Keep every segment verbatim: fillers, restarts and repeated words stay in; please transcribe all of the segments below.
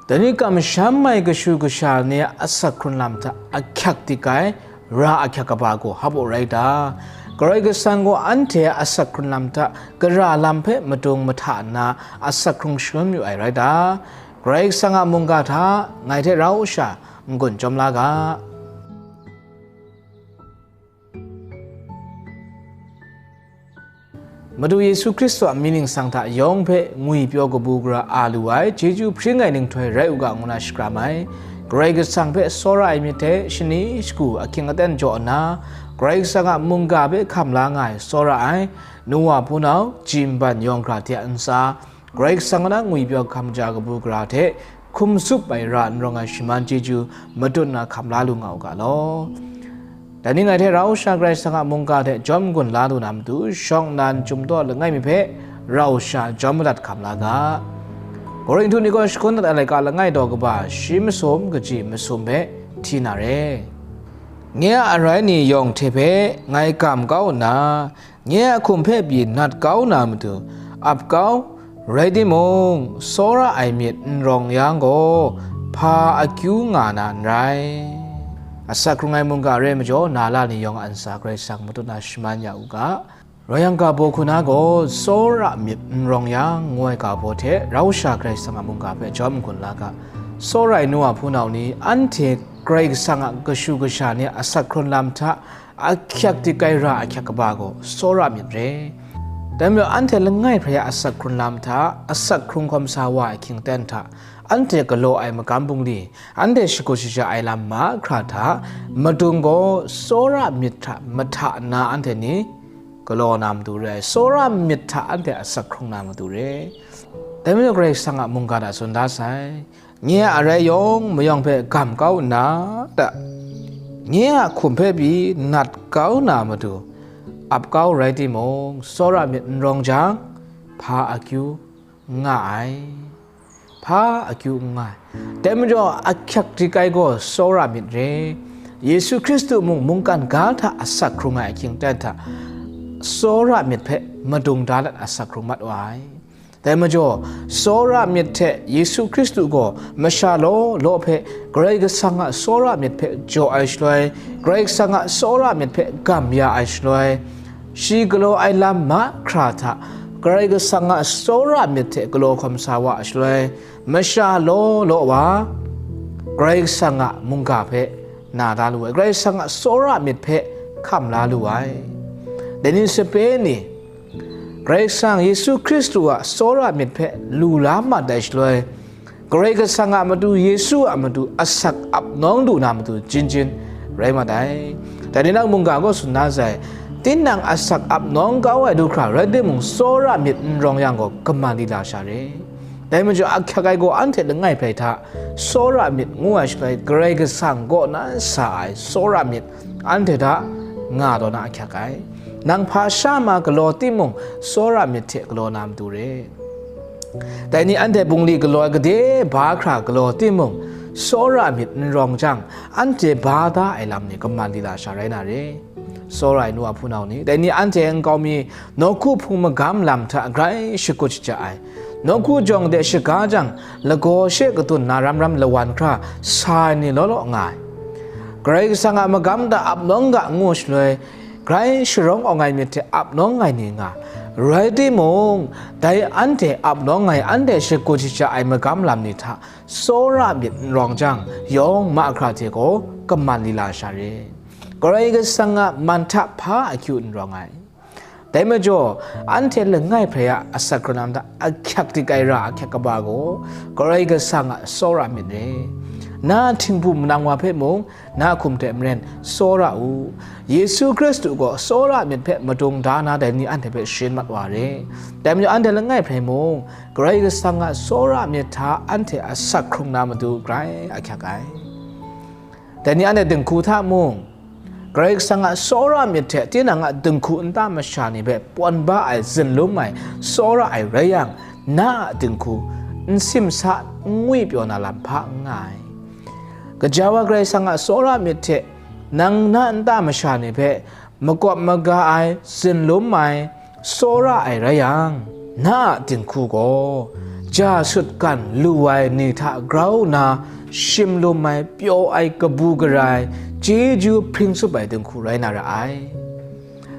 Dai ni kamsham ai kashu kasha ni a asak hkrun lam hta ahkyak dik ai ra ahkyak kaba gaw hpa baw rai ta? Karai Kasang gaw anhte a asak hkrun lam hta gara lam hpe madung mahta nna asak hkrung shangun mayu ai rai ta? Karai Kasang a mungga hta ngai hte rau sha n-gun chyawm la ga. Madu Yesu Hkristu a mying ningsang hta yawng hpe ngwipyaw kabu gara a lu ai, chyeju hpring ai ninghtoi rai u ga ngu na shakram ai. Karai Kasang hpe tsawra ai myit hte shani shagu ahkying aten jaw nna, Karai Kasang a mungga hpe hkam la nga ai tsawra ai, nu wa hpunau, ji nban yawng hkra hte a ntsa, Karai Kasang a na ngwipyaw hkam ja kabu gara hte hkum tsup ai ra n rawng ai shaman chyeju matut na hkam la lu nga u ga law. Dai ni ngai hte rau sha Karai Kasang a mungga hte jawm gun la lu na matu, shawng nnan chyum daw langai mi hpe rau sha jawm madat hkam la ga. Korinhtu ni gaw shakawn dat ai laika langai daw kaba shi masum kaji masum hpe hti na re. Nye a arai ni yawng hte hpe ngai gam kau nna, nye a hkum hpe pyi nat kau na matu, ap kau, rai timung, tsawra ai myit n rawng yang gaw, hpa akyu nga na n rai. Asak hkrung ai mungga re ai majaw, na la ni yawng a ntsa Karai Kasang matut na shaman ya u ga. Rai yang, ga baw hku na gaw, tsawra myit n rawng yang, ngu ai ga baw hte rau sha Karai Kasang a mungga hpe jawm n-gun la ga. Tsawra ai nu wa hpunau ni, anhte Karai Kasang a kashu kasha ni a asak hkrun lam hta ahkyak dik ai ra ahkyak kaba gaw tsawra myit re. Dai majaw, anhte langai hprai a asak hkrun lam hta, asak hkrung hkawm sa wa ai hkying ten hta, anhte galaw ai magam bungli, anhte shakut shaja ai lam mahkra hta, madung gaw tsawra myit hta mahta nna anhte ni galaw na matu re ai, tsawra myit hta anhte asak hkrung na matu re. Dai majaw, Karai Kasang a mungga hta tsun da sai, nye a arai yawng mayawng hpe gam kau nna ta, nye a hkum hpe pyi nat kau na matu, ap kau rai timung, tsawra myit n rawng jang, hpa akyu n nga ai. Hpa akyu n nga ai. Dai majaw, ahkyak dik ai gaw tsawra myit re. Yesu Hkristu mung mungkan ga hta asak hkrung ai ahkying ten hta, tsawra myit hpe madung da let asak hkrung mat wa ai. Dai majaw, tsawra myit hte Yesu Hkristu gaw masha law law hpe Karai Kasang a tsawra myit hpe jaw ai shaloi, Karai Kasang a tsawra myit hpe gam ya ai shaloi, shi galaw ai lam mahkra hta Karai Kasang a tsawra myit hte galaw hkawm sa wa ai shaloi, masha law law wa Karai Kasang a mungga hpe na da lu ai, Karai Kasang a tsawra myit hpe hkam la lu ai. Dai ni sape ni, Karai Kasang Yesu Hkristu a tsawra myit hpe lu la mat ai shaloi, Karai Kasang a matu, Yesu a matu asak ap nawng lu na matu jin jin rai mat ai. Dai ni nang mungga gaw tsun na sai, tinang asak ap nawng kau ai du hkra rai timung, tsawra myit n rawng yang gaw, kaman lila sha re. Dai majaw, ahkyak ai gaw anhte langai hprai hta, tsawra myit ngu ai shaloi, Karai Kasang kaw na sa ai tsawra myit anhte hta nga taw na ahkyak ai. Nang hpa sha ma galaw timung, tsawra myit hte galaw na matu re. Dai ni anhte bungli galaw ai gade ba hkra galaw timung, tsawra myit n rawng jang, anhte ba da ai lam ni kaman lila sha rai na re. Tsawra ai nu a hpunau ni, dai ni anhte nkau mi nawku hpung magam lam hta grai shakut shaja ai, nawku jawng de shaga jang, lagaw she kadun na ram ram lawan hkra sa ai ni law law nga ai. Karai Kasang a magam hta ap nawng ga ngu shaloi, grai sharawng awng ai myit hte ap nawng ai ni nga, rai timung, dai anhte ap nawng ai, anhte shakut shaja ai magam lam ni hta tsawra myit n rawng jang, yawng mahkra hte gaw kaman lila sha re. Karai Kasang a man hta hpa akyu n rawng ai. Dai majaw, anhte langai hprai a asak hkrun lam hta ahkyak dik ai ra ahkyak kaba gaw, Karai Kasang a tsawra myit re. Na a htingbu manang wa hpe mung, na a hkum hte maren tsawra u. Yesu Hkristu gaw tsawra myit hpe madung da na dai ni anhte hpe sharin mat wa re. Dai majaw, anhte langai hprai mung, Karai Kasang a tsawra myit hta anhte asak hkrung na matu grai ahkyak ai. Dai ni anhte dinghku hta mung, Karai Kasang a tsawra myit hte tinang a dinghku nta masha ni hpe pawn ba ai, zunlum ai, tsawra ai rai yang, na a dinghku n simsa, n ngwipyaw na lam hpa n nga ai. Gaja wa Karai Kasang a tsawra myit hte nang na nta masha ni hpe makawp maga ai, zunlum ai, tsawra ai rai yang, na a dinghku gaw ja sutgan lu ai ni hta grau nna shim lum ai, pyaw ai, kabu gara ai, chyeju hpring tsup ai dinghku rai na ra ai.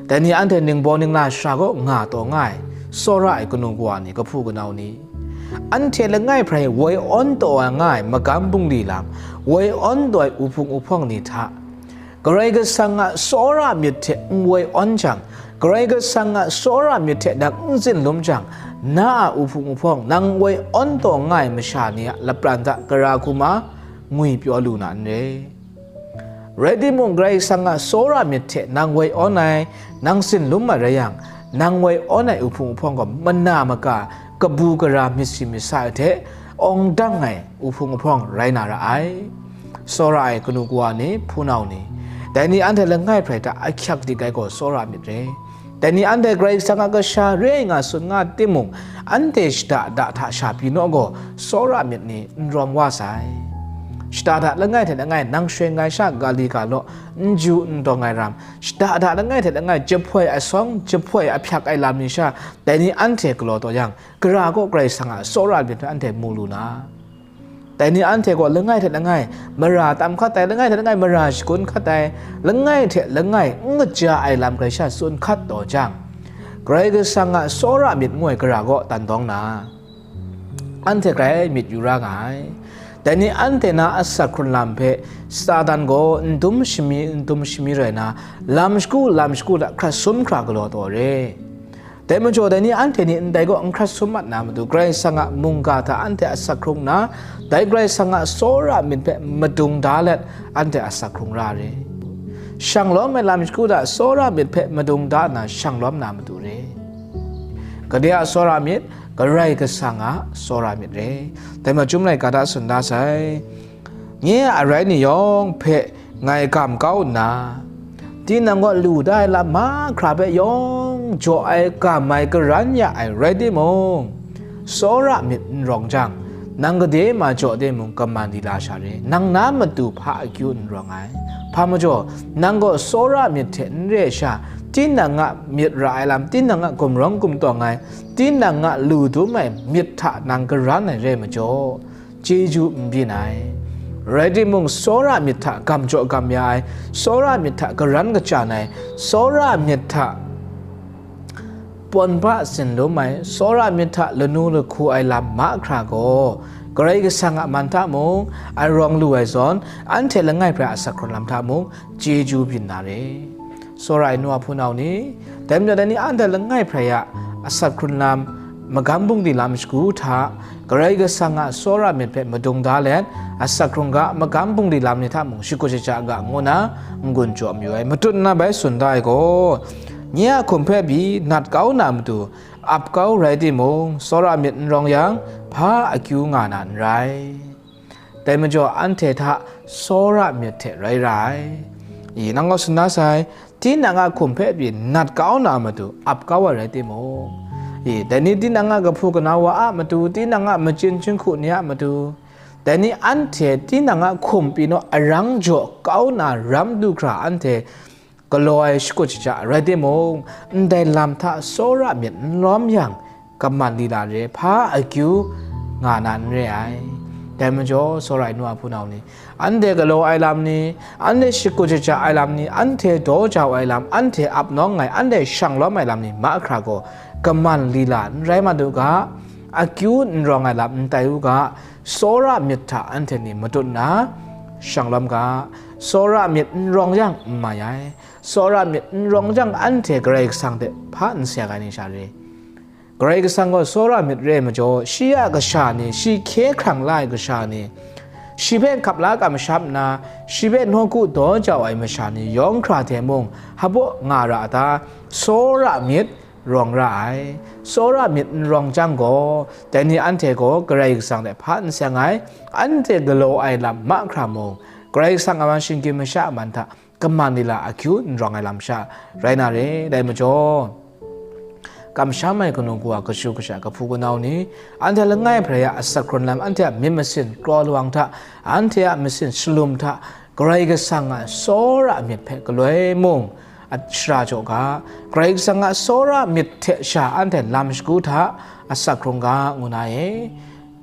Dai ni anhte ningbaw ningla shara kaw nga taw nga ai, tsawra ai kanu kawa ni, kahpu kanau ni, anhte langai hprai woi awn taw ai nga ai magam bungli lam, woi awn taw ai uhpung uhpawng ni hta, Karai Kasang a tsawra myit hte n woi awn jang, Karai Kasang a tsawra myit hte nang n tsin lum jang, na a uhpung uhpawng nang woi awn taw nga ai masha ni a lapran hta gara hkrum a ngwi pyaw lu na n re. Rai timung, Karai Kasang a tsawra myit hte nang woi awn ai, nang tsin lum ai rai yang, nang woi awn ai uhpung uhpawng gaw mana maka, kabu gara, myit si myit sa ai hte awng dang ai uhpung uhpawng rai na ra ai. Tsawra ai kanu kawa ni, hpunau ni, dai ni anhte langai hprai hta ahkyak dik ai gaw tsawra myit re. Dai ni anhte Karai Kasang a kasha re ai nga tsun nga timung, anhte shada da hta sha pyi naw gaw, tsawra myit ni n rawng wa sai. Shada da langai hte langai nang shwe ngai sha ga li ga law, n ju n dawng ai ram, shada da langai hte langai jahpoi asawng, jahpoi ahpyak ai lam ni sha, dai ni anhte galaw taw yang, gara kaw Karai Kasang a tsawra myit hpe anhte mu lu na. Dai ni anhte gaw langai hte langai mara tam hkat ai, langai hte langai mara shagun hkat ai, langai hte langai n kaja ai lam Karai sha tsun hkat taw jang, Karai Kasang a tsawra myit ngu ai gara kaw dan dawng na, anhte grai myit yu ra nga ai. Dai ni anhte na asak hkrun lam hpe Satan gaw n dum shami, n dum shami rai na, lam shagu, lam shagu hta hkrat sum hkra galaw taw re. Dai majaw, dai ni anhte ni ndai gaw n hkrat sum mat na matu, Karai Kasang a mungga hta anhte asak hkrung nna, dai Karai Kasang a tsawra myit hpe madung da let, anhte asak hkrung ra re. Shang lawm ai lam shagu hta tsawra myit hpe madung da nna shang lawm na matu re. Gade a tsawra myit, Karai Kasang a tsawra myit re. Dai ma Chyum laika hta tsun da sai. Nye a arai ni yawng hpe ngai gam kau nna, tinang gaw lu da ai lam mahkra hpe yawng jaw ai, gam ai, karan ya ai rai timung, tsawra myit n rawng jang, nang gade ma jaw de mung kaman di la sha re, nang na matu hpa akyu n rawng ai. Hpa majaw, nang gaw tsawra myit hte n re ai sha, tinang a myit ra ai lam, tinang a gumrawng gumtawng ai, tinang a lu dum ai myit hta nang karan ai re majaw, chyeju n byin ai. Rai timung, tsawra myit hta gam jaw gam ya ai, tsawra myit hta karan kachyan ai, tsawra myit hta pawn ba tsin lum ai, tsawra myit hta lanu lahku ai lam mahkra gaw, Karai Kasang a man hta mung ai rawng lu ai zawn, anhte langai hprai a asak hkrun lam hta mung, chyeju byin na re. Tsawra ai nu a hpunau ni, dai majaw dai ni anhte langai hprai a asak hkrun lam, magam bungli lam shagu hta, Karai Kasang a tsawra myit hpe madung da let, asak hkrung ga, magam bungli lam ni hta mung shakut shaja ga ngu na n-gun jaw mayu ai. Matut nna bai tsun da ai gaw, nye a hkum hpe pyi nat kau na matu, ap kau rai timung, tsawra myit n rawng yang, hpa akyu nga na n rai. Dai majaw, anhte hta tsawra myit hte rai ra ai. I, nang gaw tsun da sai, tinang a hkum hpe pyi nat kau na matu ap kau ai rai timung, i, dai ni tinang a kahpu kanau wa a matu, tinang a machyin jinghku ni a matu, dai ni anhte tinang a hkum pyi naw arang jaw kau na ram du hkra anhte galaw ai shakut shaja rai timung, ndai lam hta tsawra myit n lawm yang, kaman lila re, hpa akyu nga na n re ai. Dai majaw, tsawra ai nu a hpunau ni, anhte galaw ai lam ni, anhte shakut shaja ai lam ni, anhte daw jau ai lam, anhte ap nawng ai, anhte shang lawm ai lam ni mahkra gaw, kaman lila n rai mat u ga, akyu n rawng ai lam n tai u ga, tsawra myit hta anhte ni matut nna shang lawm ga, tsawra myit n rawng yang n mai ai. Tsawra myit n rawng jang, anhte Karai Kasang hte hpa n seng ai ni sha re. Karai Kasang gaw tsawra myit re ai majaw, shi a kasha ni, shi hkye hkrang la ai kasha ni, shi hpe hkap la kamsham nna, shi hpe nawku daw jau ai masha ni yawng hkra hte mung, hpaw nga ra a ta? Tsawra myit rawng ra ai. Tsawra myit n rawng jang gaw, dai ni anhte gaw Karai Kasang hte hpa n seng ai, anhte galaw ai lam mahkra mung, Karai Kasang a man shinggyim masha a man hta, kaman lila akyu n rawng ai lam sha rai na re. Dai majaw, kamsham ai kanu kawa, kashu kasha, kahpu kanau ni, anhte langai hprai a asak hkrun lam, anhte a myit masin kraw lawang hta, anhte a masin shalum hta, Karai Kasang a tsawra myit hpe galoi mung, a shara jaw ga, Karai Kasang a tsawra myit hte sha anhte lam shagu hta asak hkrung ga, ngu na e.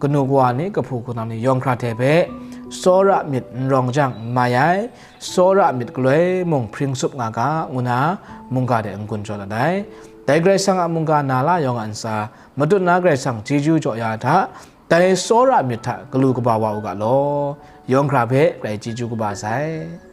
Kanu kawa ni, kahpu kanan ni yawng hkra hte hpe, tsawra myit n rawng jang n mai ai, tsawra myit galoi mung hpring tsup nga ga, ngu na mungga de n-gun jaw dat ai. Dai Karai Kasang a mungga na la yawng a ntsa, matut na Karai Kasang chyeju jaw ya hta, dai tsawra myit hta galu kaba wa u ga law, yawng hkra hpe Karai chyeju kaba sai.